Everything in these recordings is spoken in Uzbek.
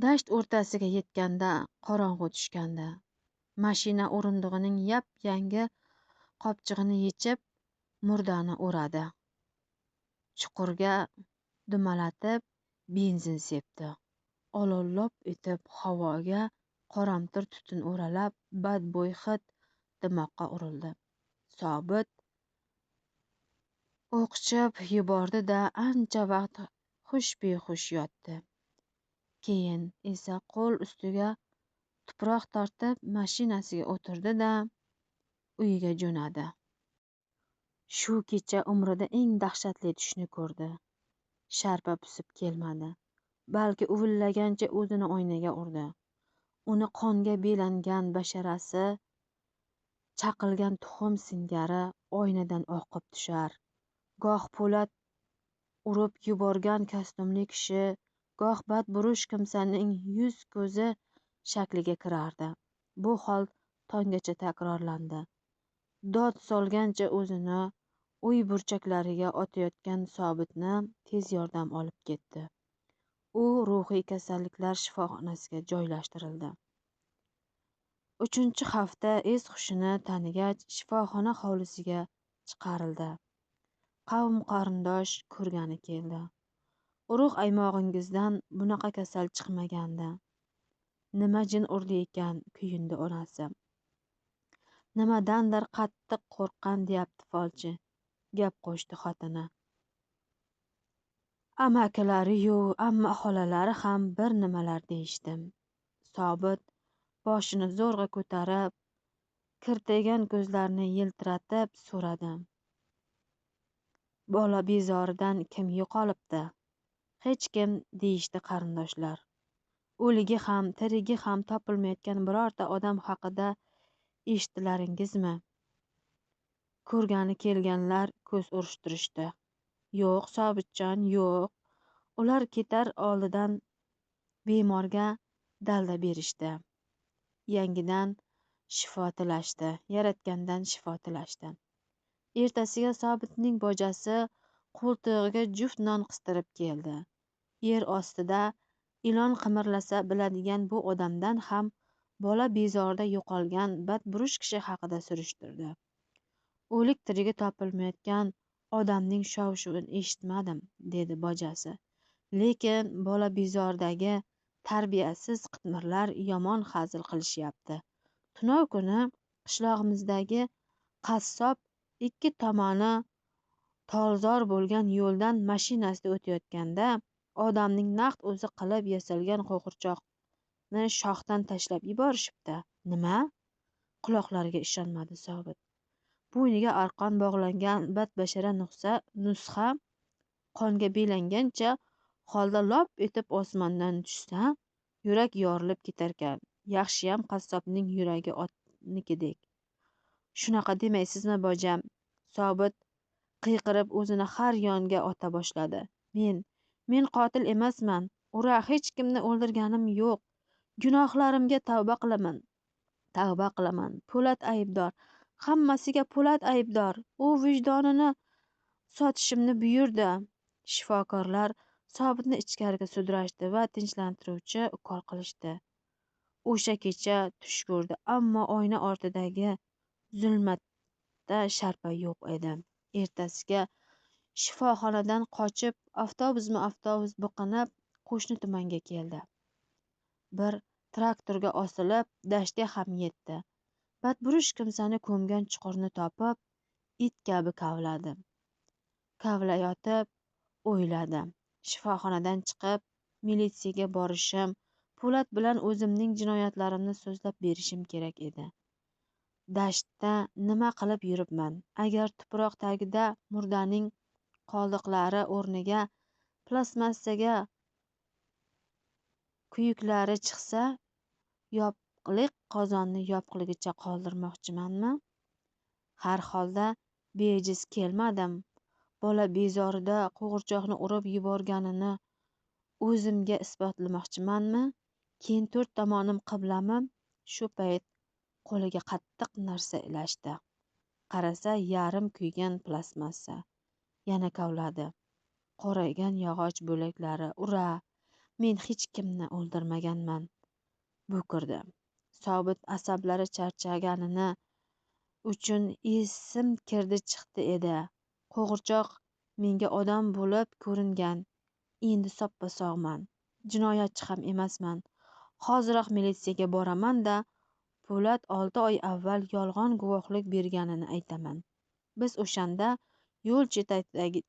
Dasht o'rtasiga yetganda qorong'u tushgandi. Mashina o'rindig'ining yap-yangi qopchig'ini yechib, murdani o'radi. Chuqurga dumalatib benzin sepdi. Olov lop etib havoga qoramtir tutun o'ralab, badbo'y hid dimoqqa urildi. Sobit o'qchib yubordi-da, ancha vaqt hush-behush yotdi. Keyin esa qo'l ustiga tuproq tortib, mashinasiga o'tirdi-da, uyiga jo'nadi. Shu kecha umrida eng dahshatli tushni ko'rdi. Sharpa pusib kelmadi, balki uvillagancha o'zini oynaga urdi. Uni qonga belangan basharasi chaqilgan tuxum singari oynadan oqib tushar. Goh po'lat urib yuborgan kostyumli kishi, goh badburush kimsaning yuz ko'zi shakliga kirardi. Bu hol tonggacha takrorlandi. Dod solgancha o'zini uy burchaklariga otayotgan Sobitni tez yordam olib ketdi. U ruhiy kasalliklar shifoxonasiga joylashtirildi. 3-hafta es-hushini tanigach, shifoxona hovlisiga chiqarildi. Qavm qarindosh ko'rgani keldi. Urug' aymog'ingizdan bunaqa kasal chiqmagandi. Nima jin urdi ekan, kuyundi onasi. Nimadandir qattiq qo'rqqan deyapti folchi, gap qo'shdi xotini. Amakilari-yu, amma xolalari ham bir nimalar deyishdi. Sobit boshini zo'rg'a ko'tarib, kirtaygan ko'zlarini yiltiratib so'radi. Bola bezoridan kim yo'qolibdi? Hech kim, deyishdi qarindoshlar. O'ligi ham, tirigi ham topilmayotgan birorta odam haqida eshitdilaringizmi? Ko'rgani kelganlar ko'z urishtirishdi. Yo'q, Sobitjon, yo'q. Ular ketar oldidan bemorga dalda berishdi. Yangidan shifo tilashdi, yaratgandan shifo tilashdi. Ertasiga Sobitning bojasi qo'ltig'iga juft non qistirib keldi. Yer ostida ilon qimirlasa biladigan bu odamdan ham bola bezorida yo'qolgan badburush kishi haqida surishtirdi. O'lik tirigi topilmayotgan odamning shov-shuvini eshitmadim, dedi bojasi. Lekin bola bezordagi tarbiyasiz qitmirlar yomon hazil qilishyapti. Tunov kuni qishlog'imizdagi qassob ikki tomoni tolzor bo'lgan yo'ldan mashinasida o'tayotganda odamning naq o'zi qilib yasalgan qo'g'irchoqni shoxdan tashlab yuborishibdi. Nima? Quloqlariga ishonmadi Sobit. Bo'yniga arqon bog'langan badbashara nusxa qonga belangancha holda lop etib osmondan tushsa, yurak yorilib ketarkan. Yaxshiyam qassobning yuragi otnikidek. Shunaqa demaysizmi, bojam? Sobit qiyqirib o'zini har yonga ota boshladi. Men qotil emasman. Ura, hech kimni o'ldirganim yo'q. Gunohlarimga tavba qilaman. Tavba qilaman. Po'lat aybdor. Hammasiga Po'lat aybdor. U vijdonini sotishimni buyurdi. Shifokorlar Sobitni ichkariga sudrashdi va tinchlantiruvchi ukol qilishdi. O'sha kecha tush ko'rdi, ammo oyna ortidagi zulmatda sharpa yo'q edi. Ertasiga shifoxonadan qochib, avtobusma-avtobus biqinib qo'shni tumanga keldi. Bir traktorga osilib, dashtga ham yetdi. Badburush kimsani ko'mgan chuqurni topib, it kabi kavladi. Kavlayotib o'yladi. Shifoxonadan chiqib, militsiyaga borishim, Po'lat bilan o'zimning jinoyatlarimni so'zlab berishim kerak edi. Dashtda nima qilib yuribman? Agar tuproq tagida murdaning qoldiqlari o'rniga plastmassaga kuyuklari chiqsa, yopiqlik qozonni yopiqligicha qoldirmoqchimanmi? Har holda bejiz kelmadim. Bola bezorida qo'g'irchoqni urib yuborganini o'zimga isbotlamoqchimanmi? Keyin to'rt tomonim qiblami? Shu payt qo'liga qattiq narsa ilashdi. Qarasa, yarim kuygan plastmassa. Yana kavladi. Qoraygan yog'och bo'laklari. Ura! Men hech kimni o'ldirmaganman. Bo'kirdi. Sobit asablari charchaganini uchun esim kirdi chiqdi edi. Qo'g'irchoq menga odam bo'lib ko'ringan. Endi soppa-sog'man. Jinoyatchi ham emasman. Hoziroq militsiyaga boraman-da, Po'lat 6 oy avval yolg'on guvohlik berganini aytaman. Biz o'shanda yo'l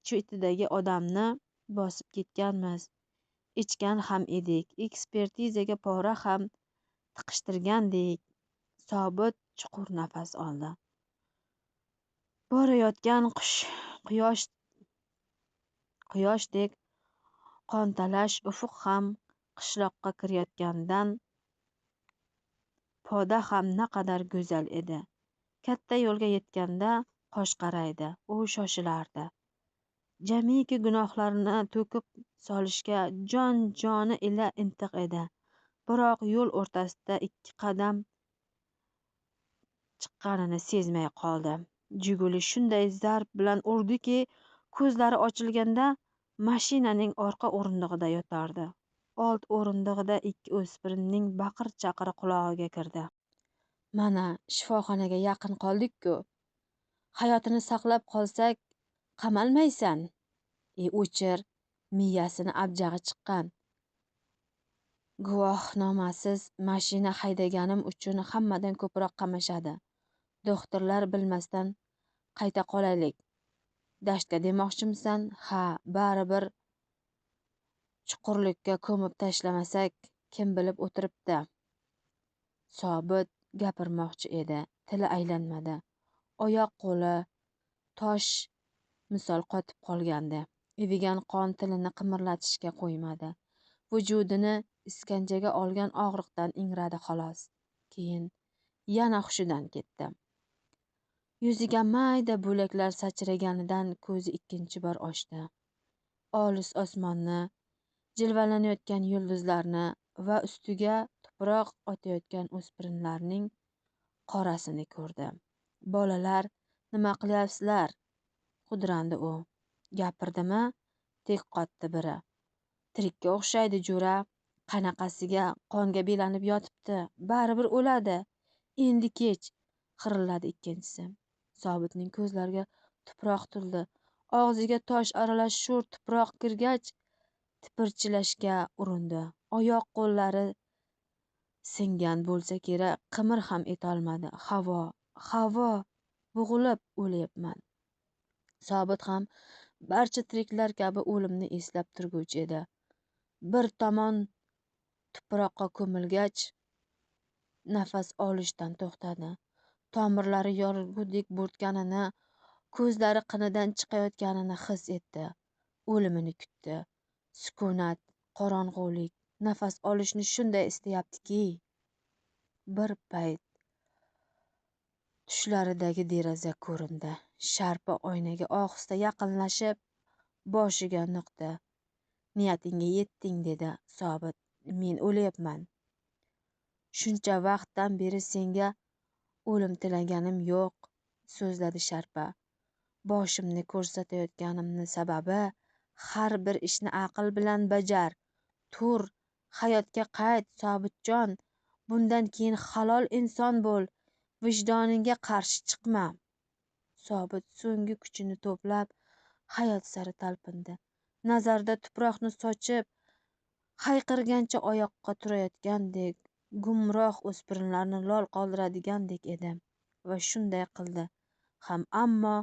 chetidagi odamni bosib ketganmiz. Ichgan ham edik. Ekspertizaga pora ham tiqishtirgandik. Sobit chuqur nafas oldi. Borayotgan quyoshdek qontalash ufuq ham qishloqqa kirayotgandan poda ham naqadar go'zal edi. Katta yo'lga yetganda qosh qaraydi, u shoshilardi. Jamiki gunohlarini to'kib solishga jon-joni ila intiq edi. Biroq yo'l o'rtasida 2 qadam chiqqanini sezmay qoldi. Jiguli shunday zarb bilan urdiki, ko'zlari ochilganda mashinaning orqa o'rindig'ida yotardi. Old o'rindig'ida 2 o'spirinning baqir-chaqiri qulog'iga kirdi. Mana shifoxonaga yaqin qoldik-ku. Hayotini saqlab qolsak, qamalmaysan. O'chir, miyasini abjag'i chiqqan. Guvohnomasiz mashina haydaganim uchun hammadan ko'proq qamashadi. Doktorlar bilmasdan qayta qolaylik. Dashtga demoqchimisan? Ha, baribir chuqurlikka ko'mib tashlamasak, kim bilib o'tiribdi. Sobit gapirmoqchi edi, tili aylanmadi. Oyoq qo'li tosh misol qotib qolgandi. Ivigan qon tilini qimirlatishga qo'ymadi. Vujudini iskanjaga olgan og'riqdan ingradi xolos. Keyin yana hushidan ketdi. Yuziga mayda bo'laklar sachraganidan ko'zi ikkinchi bor ochdi. Olis osmonni, jilvalanayotgan yulduzlarni va ustiga tuproq otayotgan o'spirinlarning qorasini ko'rdi. Bolalar, nima qilyapsizlar? Xudrandi u. Gapirdimi? Tek qotdi biri. Tirikka o'xshaydi jo'ra. Qanaqasiga qonga belanib yotibdi. Baribir o'ladi. Endi kech, xirilladi ikkinchisi. Sobitning ko'zlariga tuproq to'ldi. Og'ziga tosh aralash sho'r tuproq kirgach, tipirchilashga urindi. Oyoq qo'llari singan bo'lsa kerak, qimir ham etolmadi. Havo, havo, bo'g'ilib o'lyapman. Sobit ham barcha tiriklar kabi o'limni eslab turguvchi edi. Bir tomon tuproqqa ko'milgach, nafas olishdan to'xtadi. Tomirlari yorilgudek bo'rtganini, ko'zlari qinidan chiqayotganini his etdi. O'limini kutdi. Sukunat, qorong'ulik, nafas olishni shunday istayaptiki. Bir payt tushlaridagi deraza ko'rindi. Sharpa oynaga ohista yaqinlashib, boshiga nuqdi. Niyatingga yetding, dedi Sobit. Men o'lyapman. Shuncha vaqtdan beri senga o'lim tilaganim yo'q, so'zladi sharpa. Boshimni ko'rsatayotganimning sababi har bir ishni aql bilan bajar. Tur, hayotga qayt, Sobitjon. Bundan keyin halol inson bo'l. Vijdoningga qarshi chiqma. Sobit so'nggi kuchini to'plab hayot sari talpindi. Nazarda tuproqni sochib, hayqirgancha oyoqqa turayotgandek, gumroh o'spirinlarni lol qoldiradigandek edi va shunday qildi ham, ammo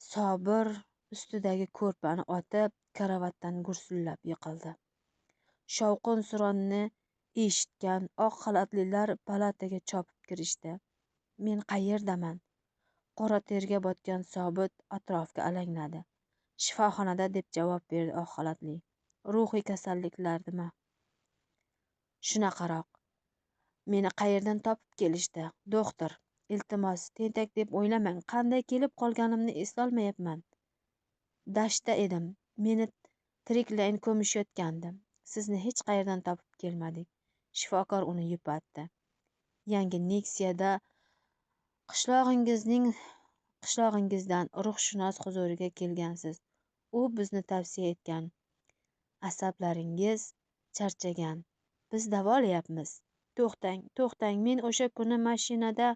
Sobir ustidagi ko'rpani otib, karavotdan gursillab yiqildi. Shovqin suronni eshitgan oq xalatlilar palataga chopib kirishdi. Men qayerdaman? Qora terga botgan Sobit atrofga alangladi. Shifoxonada, deb javob berdi oq xalatli. Ruhiy kasalliklardimi? Shunaqaroq. Meni qayerdan topib kelishdi? Doktor, iltimos, tentak deb o'ylamang. Qanday kelib qolganimni eslolmayapman. Dashtda edim. Meni tiriklayin ko'mishayotgandi. Sizni hech qayerdan topib kelmadik. Shifokor uni yupatdi. Yangi Nexiyada qishlog'ingizdan ruhshunos huzuriga kelgansiz. U bizni tavsiya etgan. Asablaringiz Charchagan. Biz davolayapmiz. To'xtang, to'xtang, men o'sha kuni mashinada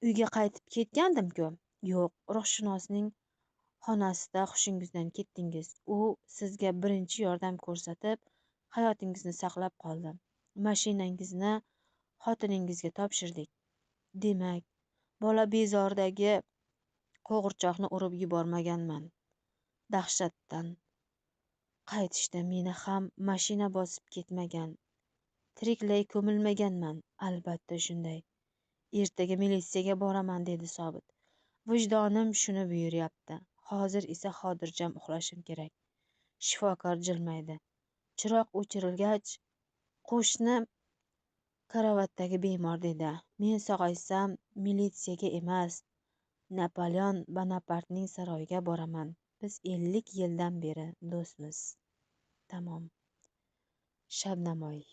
uyga qaytib ketgandim-ku. Yo'q, ruhshunosning xonasida hushingizdan ketdingiz. U sizga birinchi yordam ko'rsatib, hayotingizni saqlab qoldi. Mashinangizni xotiningizga topshirdik. Demak, bola bezordagi qo'g'irchoqni urib yubormaganman. Dahshatdan qaytishda meni ham mashina bosib ketmagan. Tiriklay ko'milmaganman. Albatta shunday. Ertaga militsiyaga boraman, dedi Sobit. Vijdonim shuni buyuryapti. Hozir esa xotirjam uxlashim kerak. Shifokor jilmaydi. Chiroq o'chirilgach, qo'shni karavotdagi bemor dedi: Men sog'aysam militsiyaga emas, Napoleon Bonapartning saroyiga boraman. Biz 50 yildan beri do'stmiz. Tamom. Shabnamoy.